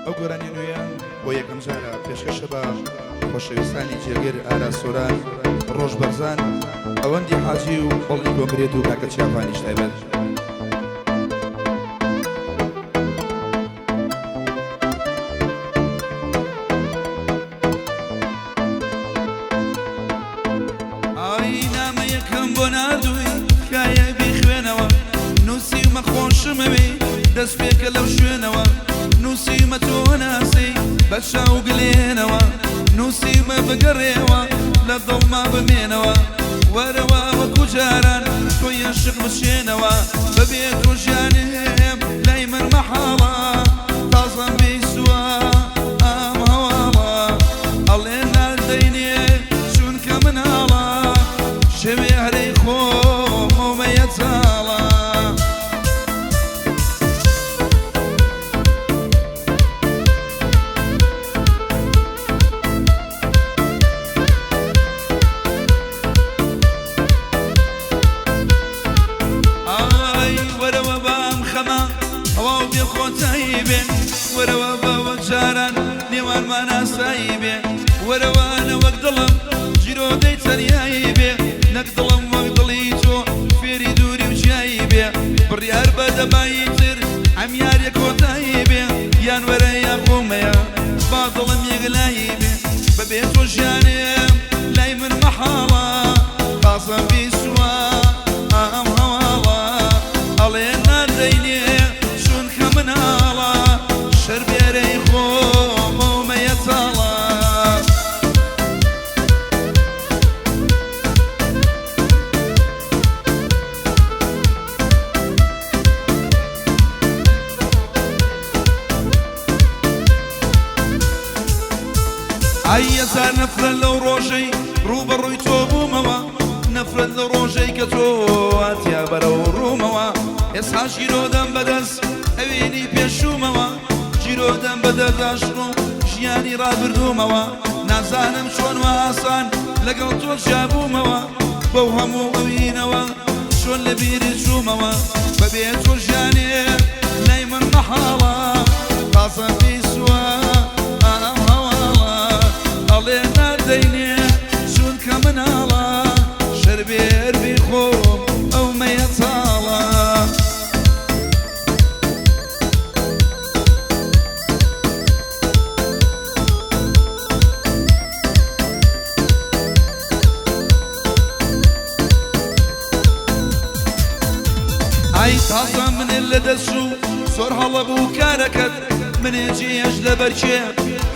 ئەو گۆرانیە نوێیە بۆ یەکەم جارە پێشکەشە بە خۆشەویستانی جێگر ئارا سۆران، ڕۆژ بەرزان، ئەوەندی حاجی و بەڵی کۆنکرێت و کاکە چیاڤانیش تایبەت. ئای نامەیەکم بۆ ناردووی تکایە بیخوێنەوە نووسیومە خۆشمەوێی دەست پێکە لەو شوێنەوە نووسیومە تۆ ناسی بە چاو گلێنەوە نووسیومە بگەڕێوە لە دڵما بمێنەوە وەرەوە وەکو جاران تۆ یەشق بچێنەوە بەبێ تۆ ژیانم لای من مەحاڵە تازەم بیستووە ئەم هەواڵە ئەڵێ ناردەینێ چونکە مناڵە شەوێ هەرەی خۆمەوەیە چاڵە. ئای وەرەوە بام خەمە تەواو بێ کۆتایی بێ وەرەوە بە وەک جاران نێوانمان ئاسایی بێ وەرەوە نە وەک دڵم گیرۆدەی تەنیایی بێ نەک دڵم وەک دڵی تۆ فێری دووری و جیایی بێ بڕیار بە دەبایی تر ئەم یاریە کۆتایی بێ یان وەرە یان خۆمەیە با دڵم یەکلایی بێ بەبێ تۆ ژیانم لای من مەحاڵە تازەم بیستووە ئەم هەواڵە ئەڵێ ناردەینێ چونکە مناڵە شەربێرەی خۆمە و مەیە تاڵە. ئای هەزار نەفرەت لەو ڕۆژەی ڕووبەڕووی تۆ بوومەوە نەفرەت لەو ڕۆژەی کە تۆ هاتیا بەرەو ڕوومەوە ئێستا گیرۆدەم بەدەست ئەوینی پێشوومەوە گیرۆدەم بەدەست عەشق و ژیانی ڕابردوومەوە نازانم چۆن وا ئاسان لەگەڵ تۆ جیابوومەوە بەو هەموو ئەوینەوە چۆن لە بیرت چوومەوە بەبێ تۆ ژیانێ لای من مەحاڵە تازە بیستووە ئەم هەواڵە ئەڵێ ناردەینێ چونکە مناڵە شەربێر بیخۆم ئەو مەیە تاڵە. ئای تازە منێ لە دەست و زۆر هەڵە بوو کارەکەت منێ جێش لەبەر کێ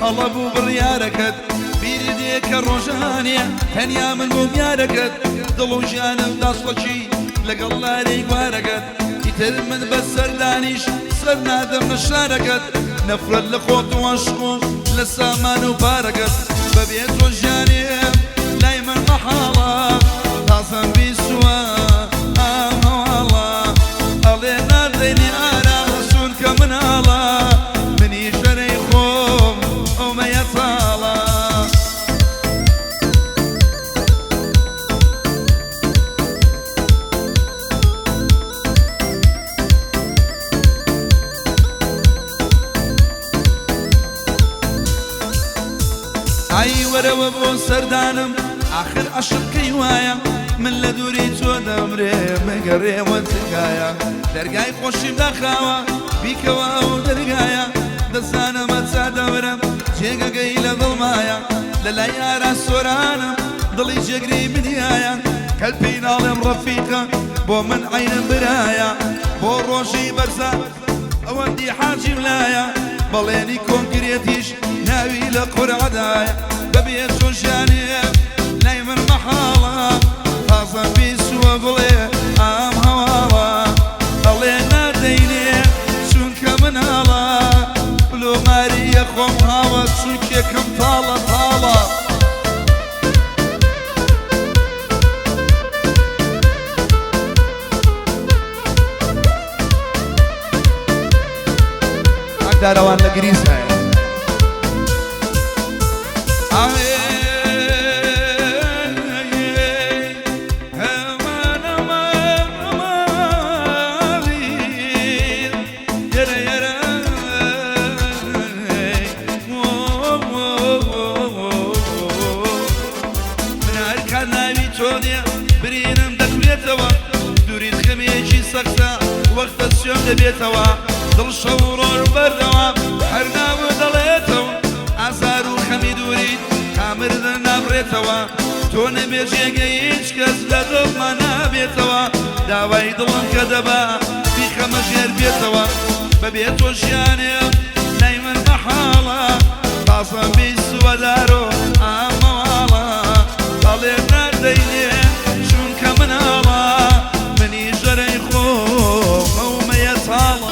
هەڵە بوو بڕیارەکەت بیرت دێ کە ڕۆژانێ تەنیا من بووم یارەکەت دڵ و ژیانم داسڵەکی لەگەڵ لارەی گوارەکەت ئیتر من بە سەردانیش سەر نادەم لە شارەکەت نەفرەت لە خۆت و عەشق و لە سامان و پارەکەت بەبێ تۆ ژیانێ لای من مەحاڵە تازەم بیستووە ئەم هەواڵە ئەڵێ ناردەینێ ئارام چونکە مناڵە منیش ژەرەی خۆم ئەو مەیە تاڵە. ئای وەرەوە بۆ سەردانم ئاخر عەشق کەی وایە من لە دووری تۆ دەمرێ بگەڕێوە تکایە دەرگای خۆشیم داخراوە بیکەوە ئەو دەرگایە دەزانم هەتا دەمرم جێگەگەی لە دڵمایە لە لای ئارا سۆرانم دڵی جێگری منیایە کەلپی ناڵێم ڕەفیقە بۆ من عەینم برایە بۆ ڕۆژی بەرزە ئەوەندی حاجیم لایە بەڵێنی کۆنکرێتیش ناوی لە قورعەدایە بەبێ تۆ ژیانێ لای من مەحاڵە تازە بیستووە بڵێ ئەم هەواڵە ئەڵێ نادەینێ چونکە مناڵە پلۆماریە خۆم هاوە چونکێکم تاڵە تاڵە. کاک دارەوان لە گریس هەیە. وەختە سوێم دەبێتەوە دڵ شەو و ڕۆژ بەردەوام هەر ناوت دەڵێتەوە ئازار و خەمی دووریت تا مردن نابڕێتەوە تۆ نەبێ جێگەی هیچ کەس لە دڵما نابێتەوە داوای دڵم کە دەبا بیخەمە ژێر پێتەوە بەبێ تۆ ژیانێم لای من مەحاڵە تازەم بیستووە دارۆ ئامەواڵە ئەڵێ ناردەینێ چونکە مناڵە منی ژەرەی خۆمە و مەیە تاڵە.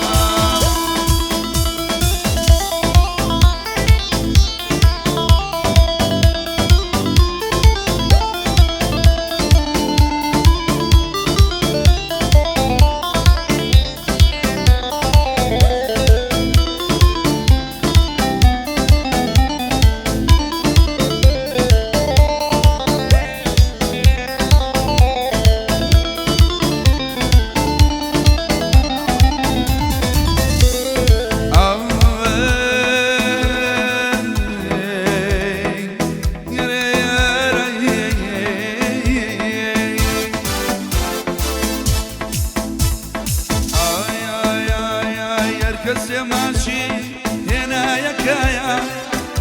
کەسێ ماشی هێنایە کایە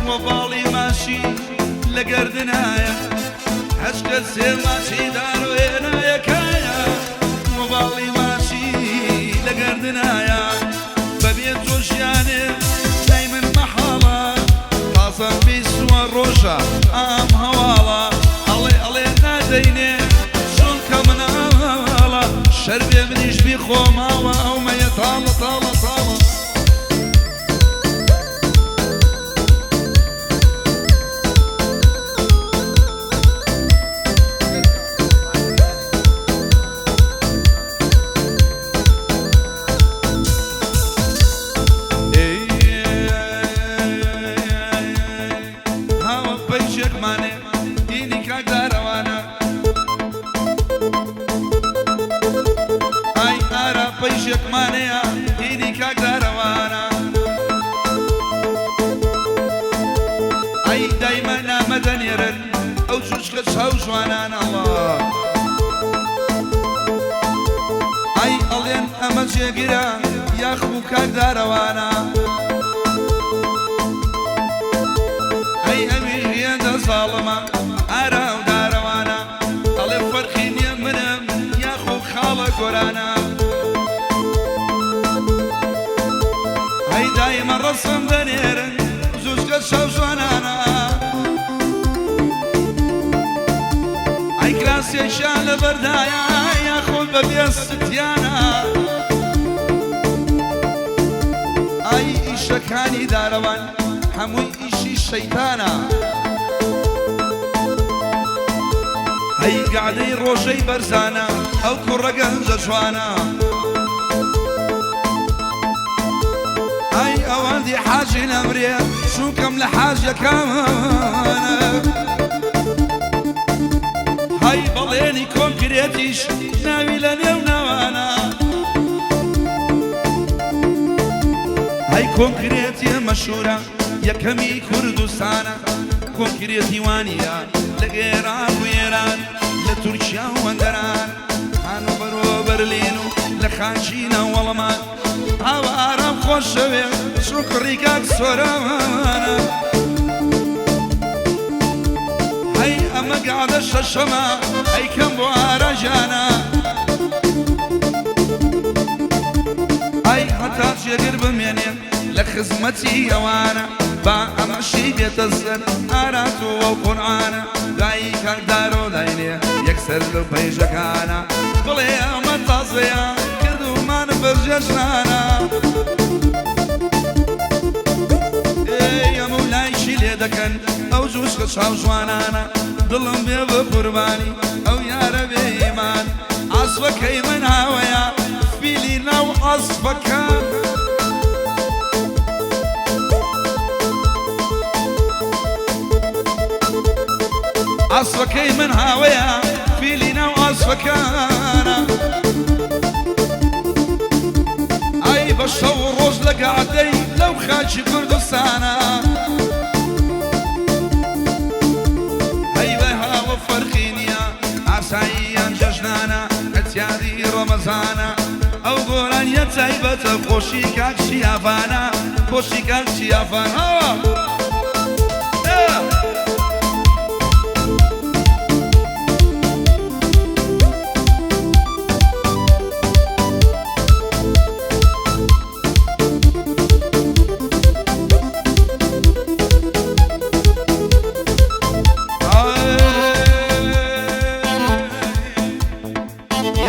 وەباڵی ماشی لە گەردنایە هەچ کەسێ ماشی دارۆ هێنایە کایە وەباڵی ماشی لە گەردنایە بەبێ تۆ ژیانێ لای من مەحاڵە تازە بیستووە ڕۆژە ئام هەواڵە ئەڵێ ئەڵێ نادەینێ چونکە مناڵە شەربێ منیش بیخۆماوە ئەو مەیە تاڵە تاڵە تاڵە. هاوە پەیجێکمانێ دینی کاک دارەوانە ئای ئارا پەیجێکمانەیە دینی کاک دارەوانە ئەی دایمە نامە دەنێرن ئەو چوچکە چاو جوانان ئەڵا ئەی ئەڵێن ئەمە جێگرە یاخو کاک دارەوانە ئەی ئەویش هێندە زاڵمە ئارا و دارەوانە ئەڵێ فەرقی نییە منم یاخو خاڵە گۆرانە ئەی دایمە ڕەسم دەنێرن زوزگە چاو جوانانە ئەی کراسێکیان لەبەردایە یاخود بە بێ ستیانە ئای ئیشەکانی دارەوان هەمووی ئیشی شەیتانە هەی گەعدەی ڕۆژەی بەرزانە ئەو کوڕە گەنجە جوانە ئای ئەوەندی حاجی نەمرێ چونکەم لە حاجەکانە هەی بەڵێنی کۆنکرێتیش ناوی لە نێو ناوانە هەی کۆنکرێتی مەشهورە یەکەمی کوردستانە کۆنکرێتی وانیە لە ئێراق و ئێران لە تورکیا و هەندەران هانۆڤەر و بەرلین و لە خاچینە وەڵمان ئاوە ئارام خۆشەوێ چون کوڕی کاک سۆرانە هەی ئەمە گەعدە شەشەمە ئەی کەم بۆ ئاراژانە ئەی هەتا جێگر بمێنێ لە خزمەتی ئەوانە با ئەمەشی بێتە سەر ئارات و ئەو قورئانە دایی کاک دارۆ داینێ یەکسەر لەو پەیژەکانە بڵێ ئەمە تازەیە کردوومانە بەرجەژنانە ئێی ئەمە و لایکی لێ دەکەن ئەو جووشکە چاو جوانانە دڵم بێ بە قوربانی ئەو یارە بێ ئیمان عەسفەکەی من هاوەیە فیلی ناو عەسفەکان. عەسفەکەی من هاوەیە فیلی ناو عەسفەکانە ئای بە شەو و ڕۆژ لە گەعدەی لەو خاکی کوردستانە هەی بە هاوە فەرقی نییە ئاسایی یان جەژنانە ئەتیادی ڕەمەزانە. ئەو گۆرانیە تایبەتە خۆشی کاک شیاڤانە خۆشی کاک شیاڤان هاوە.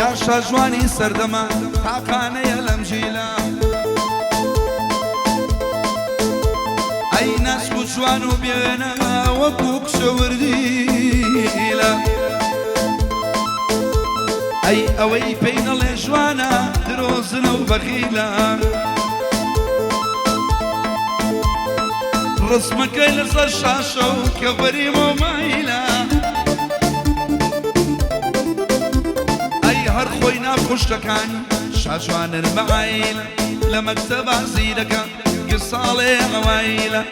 یا شاژوانی سەردەمە تاقانەیە لەم ژیلە ئەی ناسک و جوان و بێنە وەکو کچە وردیلە ئەی ئەوەی پێی نەڵێ جوانە درۆزنە و بەخیلە ڕسمەکەی لەسەر شاشە و کەڤەری مۆمایلە ئەی هەر خۆی ناو خوشکەکانی شاجوانن بە عایلە لە مەکتەبا زیرەکە گساڵێ عەوایلە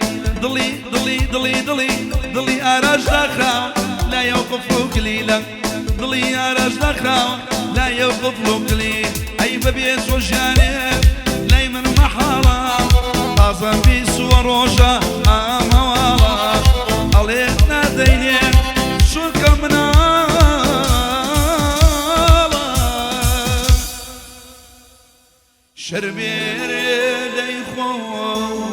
دڵی دڵی دڵی دڵی دڵی ئاراش داخراوە لایە و قفڵ و کلیلە دڵی ئاراش داخراوە لایە و قفڵ و کلیل ئەی بەبێ تۆ ژیانێ لای من مەحاڵە تازە بیسووە ڕۆژە ئام هەواڵە ئەڵێ نادەینێ چونکە مناڵە شەربێرێ دەیخۆم.